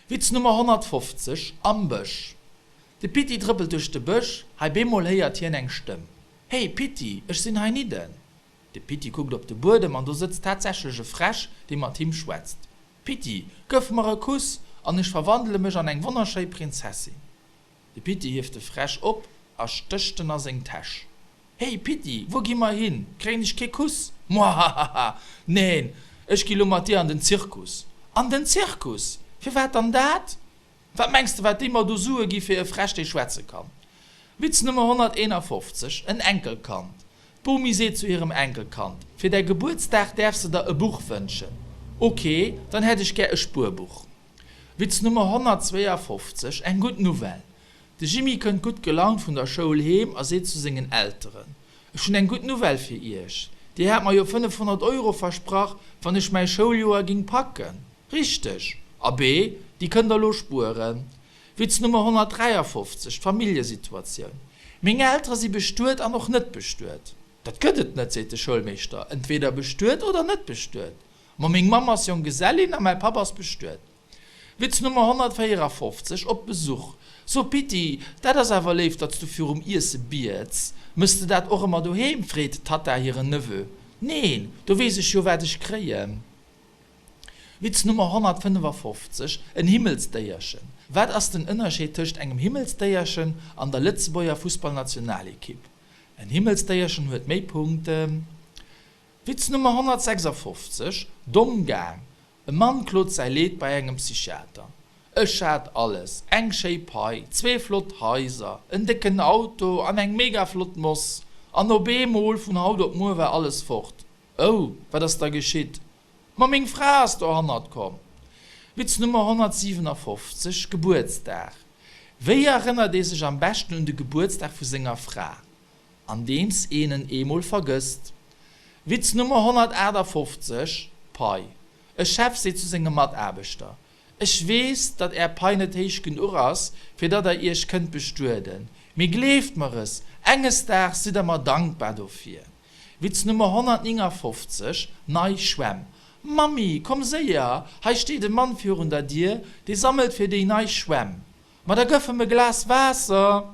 Witz Nummer 150, Am Bësch. De Pitti trëppelt duerch de Bësch, hei bemol héiert hien eng Stëmm, Hey Pitti, ech sinn heinidden! De Pitti kuckt op de Buedem an do sëtzt tatsächlech e Fräsch, dee mat him schwätzt. Pitti, gëff mer e Kuss an ech verwandele mech an eng wonnerschéi Prinzessin. De Pitti hieft de Fräsch op a stécht en a seng Täsch. Hey Pitti, wou gi mer hin? Kréien ech kee Kuss? Muahahaha, neen, ech gi lo mat dir an den Zirkus. An den Zirkus? Firwat dann dat? Wat mengs de wat déi mer do Sue gi fir e Fräsch dee schwätze kann? Witz Nummer 151, En Enkelkand. D'Bomi seet zu hirem Enkelkand, Fir däi Gebuertsdag däerfs de der e Buch wënschen. Ok, dann hätt ech gär e Spuerbuch. Witz Nummer 152, Eng gutt Nouvelle. De Jimmy kënnt gutt gelaunt vun der Schoul heem a seet zu sengen Elteren, Ech hunn eng gutt Nouvelle fir iech. Dir hat mer jo 500 Euro versprach, wann ech mäi Schouljoer ging packen. Richteg! Abee, déi kënnt der lo spueren. Witz Nummer 153, D'Familljesituatioun. Meng Eltere si bestuet an och net bestuet. Dat gëtt et net, seet de Schoulmeeschter, entweder bestuet oder net bestuet. Ma meng Mamm ass Jonggesellin a mäi Papp ass bestuet. Witz Nummer 154, Op Besuch. So Pitti, dat ass awer léif, datt s du virum Iesse biets. Mëss de dat och ëmmer doheem? freet d'Tatta hiren Neveu. Neen, do weess ech jo, wat ech kréien. Witz Nummer 155, En Himmelsdéierchen. Wat ass den Ënnerscheed tëscht engem Himmelsdéierchen an der Lëtzebuerger Fussballnationalekipp? En Himmelsdéierchen huet méi Punkten. Witz Nummer 156, Domm gaang. E Mann klot säi Leed bei engem Psychiater. Ech hat alles, eng schéi Pai, zwee flott Haiser, en décken Auto an eng mega flott Moss. An op eemol, vun haut op muer, war alles fort. Oh, wat ass da geschitt? Ma meng Fra ass dohannert komm. Witz Nummer 157, Gebuertsdag. Wéi erënnert ee sech am beschten un de Gebuertsdag vu senger Fra? Andeems een en eemol vergësst. Witz Nummer 158, Pai. E Chef seet zu sengem Mataarbechter, Ech weess, datt Är Pai net héich genuch ass, fir datt Der Iech kënnt bestueden, mee gleeft mer es, enges Daags sidd Der mer dankbar dofir. Witz Nummer 159, Nei Schwämm. Mammi, komm séier, hei steet e Mann virun der Dier, dee sammelt fir déi nei Schwämm. Ma da gëff em e Glas Waasser!